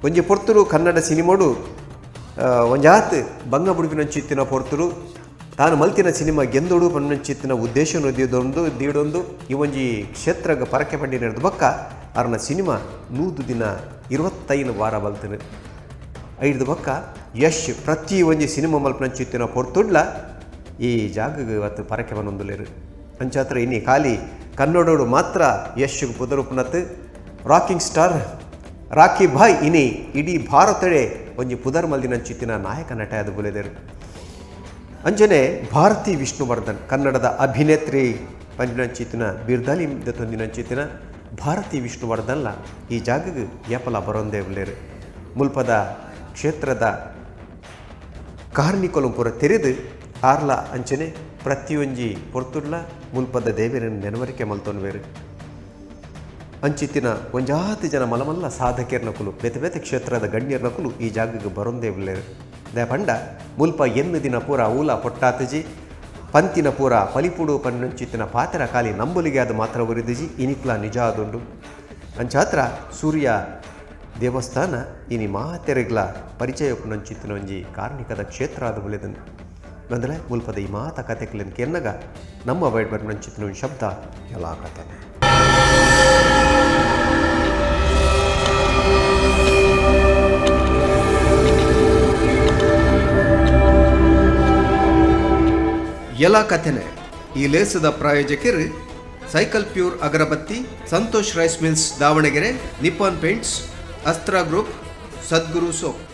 ಒಂಜಿ ಪೊರ್ತುರು ಕನ್ನಡ ಸಿನಿಮೋಡು ಒಂಜಾತ್ ಬಂಗ ಬುಡುಪಿನಂಚಿತ್ತಿನ ಪೊರ್ತುರು ತಾನು ಮಲ್ತಿನ ಸಿನಿಮಾ ಗೆಂದೋಡು ಪನ್ನಂಚಿತ್ತಿನ ಉದ್ದೇಶ ದೀಡೊಂದು ದೀಡೊಂದು ಈ ಒಂಜಿ ಕ್ಷೇತ್ರಗ ಪರಕೆ ಪಂಡಿನ ಬಕ್ಕ ಅರ್ನ ಸಿನಿಮಾ 100 ದಿನ 25 ವಾರ ಬಲ್ತನು. ಐದು ಬಕ್ಕ ಯಶ್ ಪ್ರತಿ ಒಂಜಿ ಸಿನಿಮಾ ಮಲ್ಪನಂಚಿತ್ತಿನ ಪೊರ್ತುಡ್ಲ ಈ ಜಾಗಗೆ ಇವತ್ತು ಪರಕೆ ಬನ್ನೊಂದುಲೇರು. ಅಂಚಾತ್ರ ಇನ್ನಿ ಖಾಲಿ ಕನ್ನಡೋಡು ಮಾತ್ರ ಯಶ್ಗೆ ಪುದರುಪುನತ್ ರಾಕಿಂಗ್ ಸ್ಟಾರ್ ರಾಕಿ ಭಾಯ್ ಇನಿ ಇಡೀ ಭಾರತಡೆ ಒಂಜಿ ಪುದರ್ ಮಲ್ದಿನಂಚಿತ್ತಿನ ನಾಯಕ ನಟ ಅದು ಬುಲೆದರು. ಅಂಜನೆ ಭಾರತಿ ವಿಷ್ಣುವರ್ಧನ್ ಕನ್ನಡದ ಅಭಿನೇತ್ರಿ ಪಂಜಿನಂಚಿತ್ತಿನ ಬಿರ್ದಾಲಿ ದತ್ತೊಂದಿನಂಚಿತ್ತಿನ ಭಾರತಿ ವಿಷ್ಣುವರ್ಧನ್ಲ ಈ ಜಾಗಗೆ ಏಪಲ ಬರೋಂದೇ ಉಲ್ಲೇರು. ಮುಲ್ಪದ ಕ್ಷೇತ್ರದ ಕಾರ್ಣಿಕೊಲಂಪುರ ತೆರೆದು ಆರ್ಲ ಅಂಚನೆ ಪ್ರತಿಯೊಂಜಿ ಪೊರ್ತುಡ್ಲ ಮುಲ್ಪದ ದೇವರನ್ನು ನೆನವರಿಕೆ ಮಲ್ತೊನ್ವೇರು. ಅಂಚಿತ್ತಿನ ಒಂಜಾತಿ ಜನ ಮಲಮಲ್ಲ ಸಾಧಕಿಯರ್ನಕುಲು ಬೇತೆ ಬೇತೆ ಕ್ಷೇತ್ರದ ಗಣ್ಯರ್ನಕುಲು ಈ ಜಾಗಕ್ಕೆ ಬರೋಂದೇ ಉಲ್ಲೇರು. ದಾಪಂಡ ಮುಲ್ಪ ಎನ್ನು ದಿನ ಪೂರ ಊಲ ಪೊಟ್ಟಾತಜಿ ಪಂತಿನ ಪೂರ ಪಲಿಪುಡು ಪನ್ನುಂಚಿತ್ತಿನ ಪಾತೆರ ಖಾಲಿ ನಂಬೊಲಿಗೆ ಅದು ಮಾತ್ರ ಒರಿದಿಜಿ, ಇನಿಕ್ಲ ನಿಜ ಆದುಂಡು. ಅಂಚಾತ್ರ ಸೂರ್ಯ ದೇವಸ್ಥಾನ ಇನಿ ಮಾತೆರೆಗ್ಲ ಪರಿಚಯ ಪುನಂಚಿತ್ತಿನ ಒಂಜಿ ಕಾರ್ಣಿಕದ ಕ್ಷೇತ್ರ ಆದ ಬುಲೆದನು. ಬಂದಲೆ ಮುಲ್ಪದ ಈ ಮಾತ ಕತೆಕ್ಲೆನ್ ಕೆನ್ನಗ ನಮ್ಮ ಬೈಡ್ ಬರ್ನಂಚಿತ್ತಿನ ಒಂಜಿ ಶಬ್ದ ಎಲ್ಲ ಕಥೆನೆ. ಎಲ್ಲ ಕಥೆನೆ ಈ ಲೇಸದ ಪ್ರಾಯೋಜಕರು cycle pure agarbatti, Santosh rice mills Davanagere, Nippon paints, Astra group, Sadguru soap.